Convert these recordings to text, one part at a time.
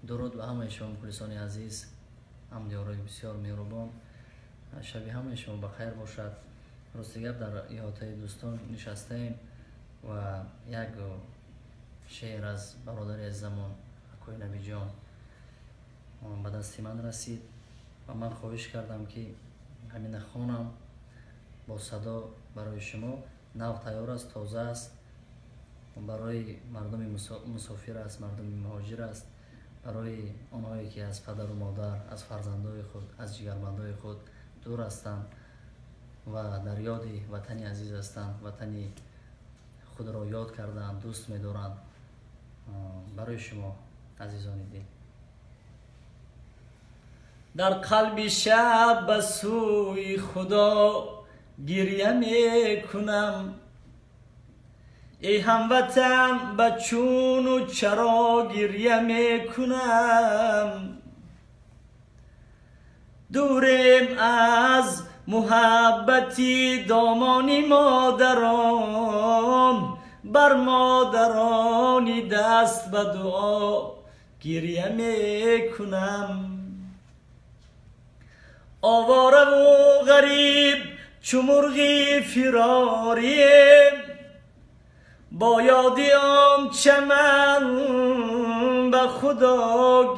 Дуруд ба ҳамаи шумо, мухлисони азиз, ҳамдиёрои бисёр меҳрубон. Шаби ҳамаи шумо ба хайр бошад. Рости гап, дар иҳотаи дӯстон нишастаем ва як шеър аз бародари азизамон, акои Набиҷон, ба дасти ман расид ва ман хоҳиш кардам, ки ҳамина хонам бо садо барои шумо. Нав тайёр аст, тоза аст, барои мардуми мусофир аст, мардуми муҳоҷир аст, барои онҳое ки аз падару модар, аз фарзандои худ, аз ҷигарбандои худ дур ҳастанд ва дар ёди ватани азиз ҳастанд, ватани худро ёд кардаанд, дӯст медоранд. Барои шумо, азизони дил. Дар қалби шаб ба сӯи Худо гиря мекунам. Эй ҳамватан, ба чуну чаро гиря мекунам? Дурем аз муҳаббати домони модарон, бар модарони даст ба дуо гиря мекунам.Овораву ғариб чу мурғи фирорием, бо ёди он чаман ба Худо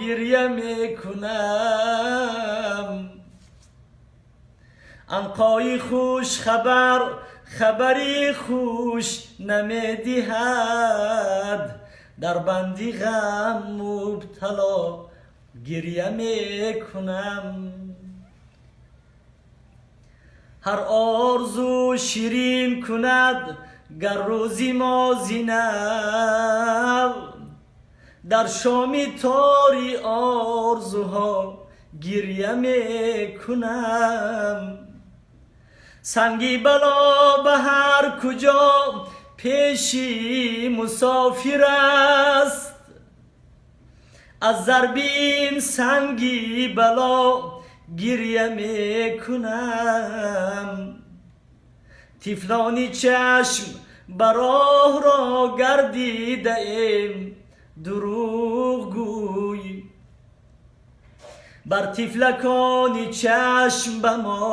гиря мекунам. Анқои хуш хабар хабари хуш намедиҳад, дар банди ғам мубтало гиря мекунам. Ҳар орзу ширин кунад гар рӯзи мози нав, дар шоми тори орзуҳо гиря мекунам. Санги бало ба ҳар куҷо пеши мусофир аст, аз зарби ин санги бало гиря мекунам. Тифлони чашм ба роҳро гардидаем, дурӯғгӯй бар тифлакони чашм ба мо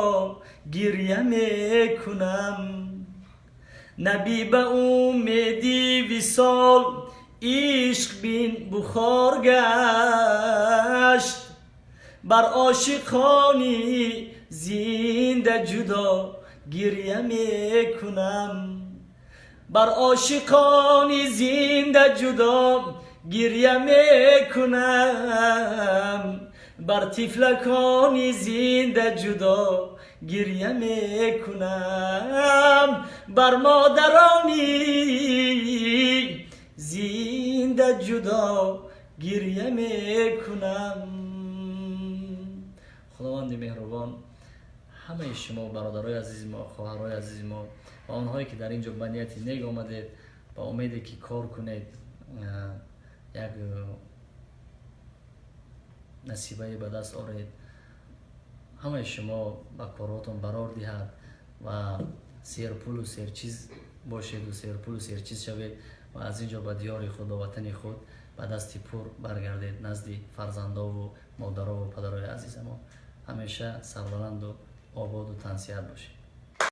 гиря мекунам. Набӣ ба умеди висол ишқ бин бухор гашт, бар ошиқони зинда ҷудо гиря мекунам. Бар ошиқони зинда ҷудо гиря мекунам, бар тифлакони зинда ҷудо гиря мекунам, бар модарони зинда ҷудо гиря мекунам. Худованди меҳрубон ҳамаи шумо, бародарои азизи мо, хоҳарои азизи мо ва онҳое ки дар ин ҷо ба нияти нек омадед, ба умеде ки кор кунед, як насибае ба даст оред, ҳамаи шумо ба корҳотон барор диҳад ва серпулу серчиз бошеду серпулу серчиз шавед ва аз ин ҷо ба диёри худ, ба ватани худ ба дасти пур баргардед, назди фарзандову модарову падарои азизамон. Ҳамеша сарбаланду ободу тансиҳат бошед.